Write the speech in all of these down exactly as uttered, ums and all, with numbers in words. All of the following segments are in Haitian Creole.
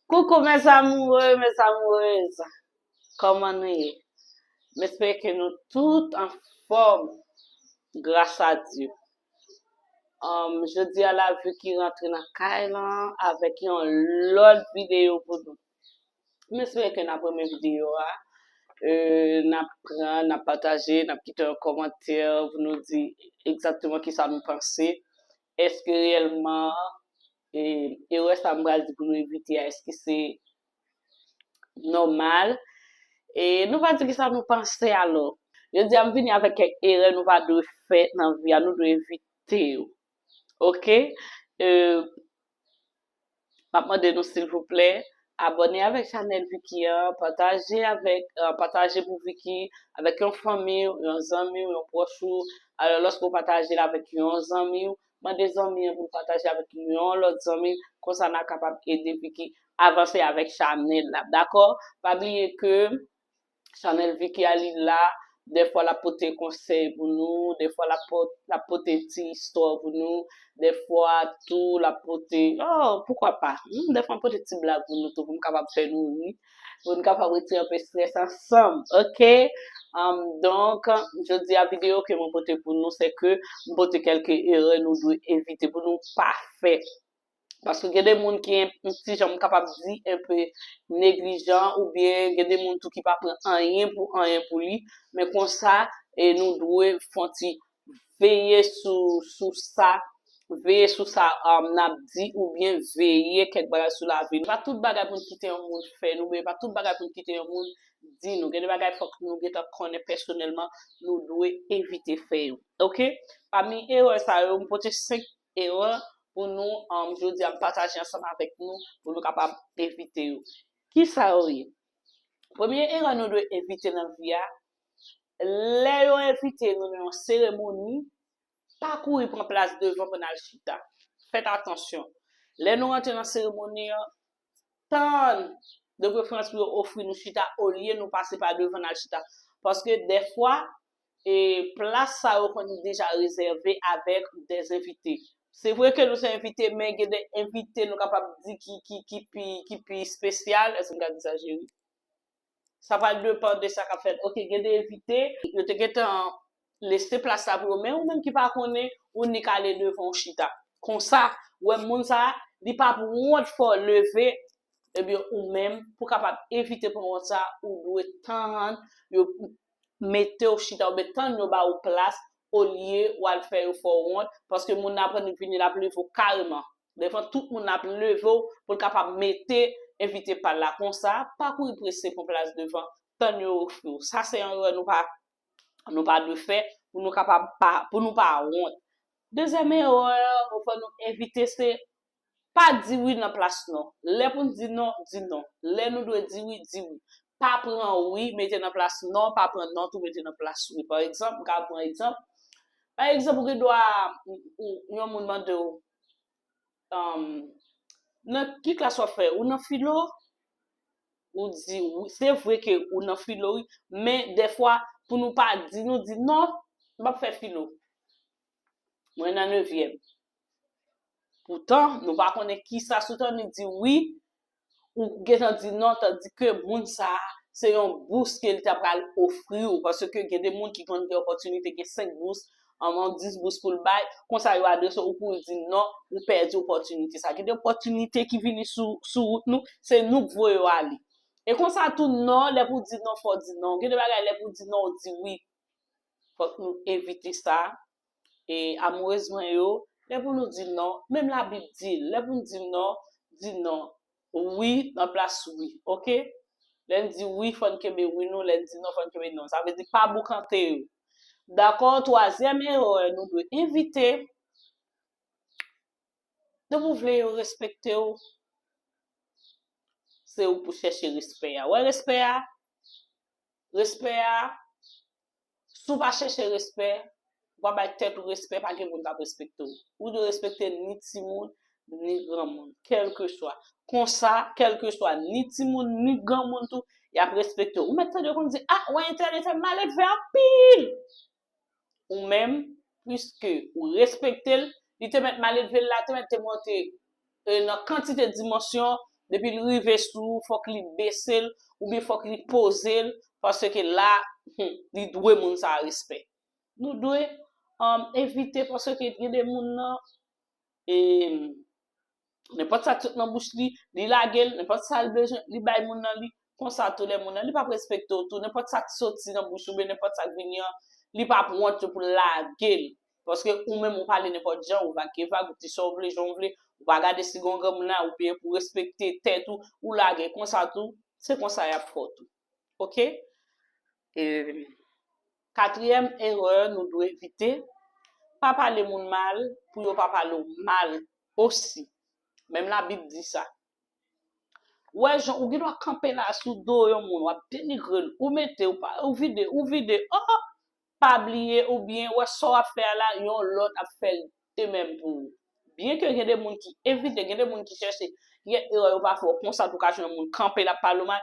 Coucou mes amoureux, mes amoureuses. Kòman nou ye? M espere ke nou tout anfòm, gras a Dye. Um, jodi a la, Vicky rantre nan kay lan avèk yon lòt videyo pou nou. M espere ke n ap renmen videyo a. Euh, n ap pran, n ap pataje, n ap kite yon kòmantè pou nou di egzakteman kisa nou panse. Èske reyèlman, e, erè sa m pral di pou nou evite a, èske se nòmal? E nou va di kisa nou panse alò. Jodi a m vini avèk kèk erè nou pa dwe fè nan vi a, nou dwe evite yo. Oke? Euh, m ap mande nou silvouplè, abòne avèk chanèl Vicky an, pataje avèk, euh, pataje pou Vicky avèk yon fanmi w, yon zanmi w, yon pwòch ou. Alò, lòske w pataje l avèk yon zanmi w, mande zanmi an pou l pataje avèk yon lòt zanmi, konsa n a kapab ede Vicky avanse avèk chanèl la, dakò? Pa bliye ke chanèl Vicky a li la, dèfwa l ap pote konsèy pou nou, dèfwa l ap pot-, l ap pote ti istwa pou nou, dèfwa tou l ap pote, oh, poukwa pa? Hmm, dèfwa m pote ti blag pou nou tou, pou m kapab fè nou ri, pou n kapab retire anpe estrès ansanm, oke? Um, donk, jodi a videyo ke mwen pote pou nou, se ke m pote kèlke erè nou dwe evite pou nou pa fè. Paske gen de moun ki yon ti jan, m kapab di, enpe neglijan, oubyen gen de moun tou ki pa pran anyen pou anyen pou li, men konsa, e nou dwe fè yon ti veye sou, sou sa, veye sou sa, um, n ap di, oubyen veye kèk bagay sou lavi nou. Pa tout bagay pou n kite yon moun fè nou, oubyen pa tout bagay pou n kite yon moun di nou. Gen de bagay fòk nou gentan konnen pèsonèlman, nou dwe evite fè yo. Oke? Pami erè sa yo, m pote senk erè pou nou, um, jodi a m pataje ansanm avèk nou, pou nou kapab evite yo. Kisa yo ye? Premye erè nou dwe evite nan vi a, lè yo envite nou nan yon seremoni, pa kouri pran plas devan pou n al chita. Fèt atansyon. Lè nou rantre nan seremoni an, tann, de preferans pou yo ofri nou chita olye nou pase pa devan n al chita. Paske dèfwa, e, plas sa yo konn deja rezève avèk de envite. Se vre ke nou se envite, men gen de envite nou kapab di ki, ki, ki pi, ki pi espesyal. Èske m ka di sa, cheri? Sa pral depann de sa k ap fèt. Oke, gen de envite, yo te gentan lese plas la pou yo, men ou menm ki pa konnen, ou nik ale devan w chita. Konsa, w wè moun sa a, li p ap wont fè w leve, ebyen, ou menm, pou kapab evite pran wont sa a, ou dwe tann yo mete w chita, oubyen tann yo ba w plas, olye w al fè yo fè w wont, paske moun nan apre li vini, l ap leve w kareman. Devan tout moun, l ap leve w pou l kapab mete envite pa l la. Konsa, pa kouri prese pran plas devan, tann yo ofri w. Sa se yon erè nou pa, nou pa dwe fè pou nou kapab pa, pou nou pa wont. Dezyèm erè, fò nou evite se pa di wi nan plas non. Lè pou n di non, di non. Lè nou dwe di wi, di wi. Pa pran wi, mete nan plas non, pa pran non tou, mete nan plas wi. Pa egzanp, m ka pran egzanp. Pa egzanp, ou gen dwa, ou, ou, yon moun mande w, um, nan ki klas w ap fè? Ou nan filo? Ou di wi. Se vre ke ou nan filo, wi, men dèfwa, pou nou pa di, nou di non, m p ap fè filo. Mwen nan nevyèm. Poutan, nou pa konnen kisa sou tande di wi, ou gentan di non, tandike moun sa a, se yon bous ke li ta pral ofri w, paske gen de moun ki konn gen opòtinite, gen senk bous, anvan dis bous pou l bay, konsa yo adrese w, ou kouri di non, ou pèdi opòtinite sa. Gen de opòtinite ki vini sou, sou wout nou, se nou k voye yo ale. E konsa tou non, lè pou w di non, fò w di non. Gen de bagay, lè pou w di non, ou di wi. Fòk nou evite sa. E amourez mwen yo, lè pou nou di non, menm Labib di, lè pou n di non, di non. Wi nan plas wi, oke? Lè n di wi, fò n kenbe wi nou, lè n di non, fò n kenbe non. Sa vle di pa boukante yo. Dakò, twazyèm erè nou dwe evite, depi w vle yo respekte w, se ou pou chèche respè a. Wè respè a? Respè a, si w pa chèche respè, w pa bay tèt ou respè, pa gen moun k ap respekte w. Ou dwe respekte ni timoun, ni granmoun, kèlkeswa. Konsa, kèlkeswa, ni timoun, ni granmoun tou, y ap respekte w. Ou mèt tande yo konn di, a, wè entèl, entèl maledve anpil. Ou menm, piske ou respekte l, li te mèt maledve l la, te mèt te monte, e, nan kantite dimansyon, Depi l rive sou ou, fòk li bese l, oubyen fòk li poze l, paske la, hmm, li dwe moun sa a respè. Nou dwe, um, evite, paske gen de moun nan, e, nenpòt sa k sot nan bouch li, li lage l, nenpòt sa l bezwen, li bay moun nan li, konsa tou lè moun nan, li p ap respekte w tou, nenpòt sa k soti nan bouch ou, oubyen nenpòt sa k vini an, li p ap wont pou l lage l. Paske ou menm ou pale nenpòt jan, ou vag ke vag, ou di sa w vle, jan w vle, ou pa gade si gen yon granmoun la, oubyen pou respekte tèt ou, ou lage konsa tou, se konsa y ap fè w tou. Oke? E, katriyèm erè nou dwe evite, pa pale moun mal pou yo pa pale w mal osi. Menm Labib di sa. Ou wè jan ou gen dwa kanpe la sou do yon moun, w ap denigre l, ou mete, ou pa, ou vide, ou vide, oh! Pa bliye oubyen wè sa w ap fè a la, yon lòt ap fè l de menm pou ou. Byen ke gen de moun ki evite, gen de moun ki chèche, gen erè yo pa fè w, konsa tou ka jwenn moun kanpe l ap pale w mal.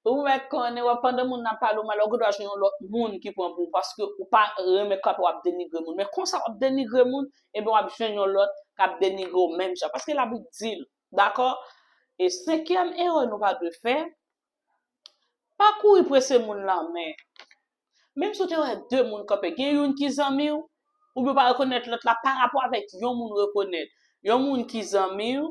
Ou mèt konnen, wè, pandan moun nan ap pale w mal, ou gen dwa jwenn yon lòt moun ki pran pou ou, paske ou pa renmen kanpe w ap denigre moun. Men konsa w ap denigre moun, ebyen w ap jwenn yon lòt k ap denigre w menm jan. Paske Labib di l, dakò? E senkyèm erè nou pa dwe fè, pa kouri prese moun lanmen. Menm si w te wè de moun kanpe, gen youn ki zanmi w, oubyen w pa rekonèt lòt la parapò avèk yon moun rekonèt. Yon moun ki zanmi w,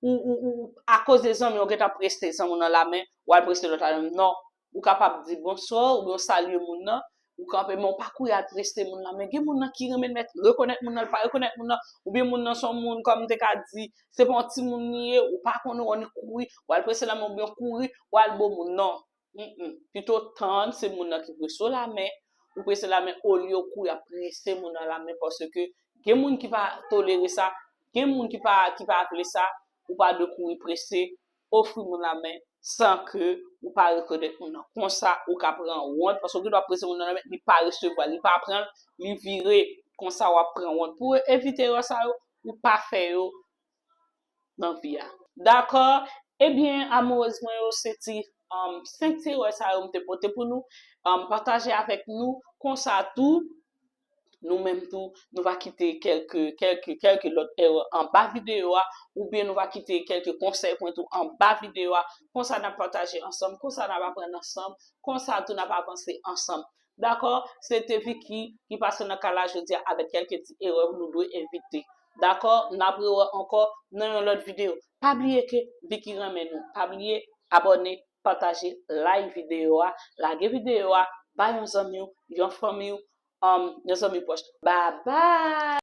ou, ou, ou, akoz de zanmi w, ou gentan prese zanmi w nan lamen, w al prese lòt la menm. Non, ou kapab di bonswa, oubyen w salye moun nan, ou kanpe, men w pa kouri al prese moun nan. Men gen moun nan ki renmen mèt rekonèt moun nan, li pa rekonèt moun nan, oubyen moun nan se yon moun, kòm m te ka di, se pa yon timoun li ye, ou pa konnen, w annik kouri, w al prese lamen oubyen w kouri, w al bo moun. Non. Mm, mm. Pito tann se moun nan ki prese w lamen, ou prese lamen olye w kouri ap prese moun nan lamen, paske gen moun ki pa tolere sa, gen moun ki pa, ki pa vle sa, ou pa dwe kouri prese ofri moun lamen san ke ou pa rekonèt moun nan. Konsa, ou ka pran wont, paske ou gen dwa prese moun nan lamen, li pa resevwa, li pa pran, li vire, konsa w ap pran wont. Pou evite erè sa yo, ou pa fè yo nan vi a. Dakò? Ebyen, amourèz mwen yo, se ti, um, senk ti erè sa yo m te pote pou nou. Um, pataje avèk nou, konsa tou, nou menm tou, nou va kite kèlke, kèlke, kèlke lòt erè anba videyo a, oubyen nou va kite kèlke konsèy pou nou tou anba videyo a. Konsa n ap pataje ansanm, konsa n ap aprann ansanm, konsa tou n ap avanse ansanm. Dakò? Se te Vicky ki pase nan kay la jodi a avèk kèlke ti erè nou dwe evite. Dakò? N ap rewè ankò nan yon lòt videyo. Pa bliye ke Vicky renmen nou. Pa bliye abòne, pataje, like videyo a, lage videyo a, bay yon zanmi w, yon fanmi w, um, yon zanmi pwòch. Babay!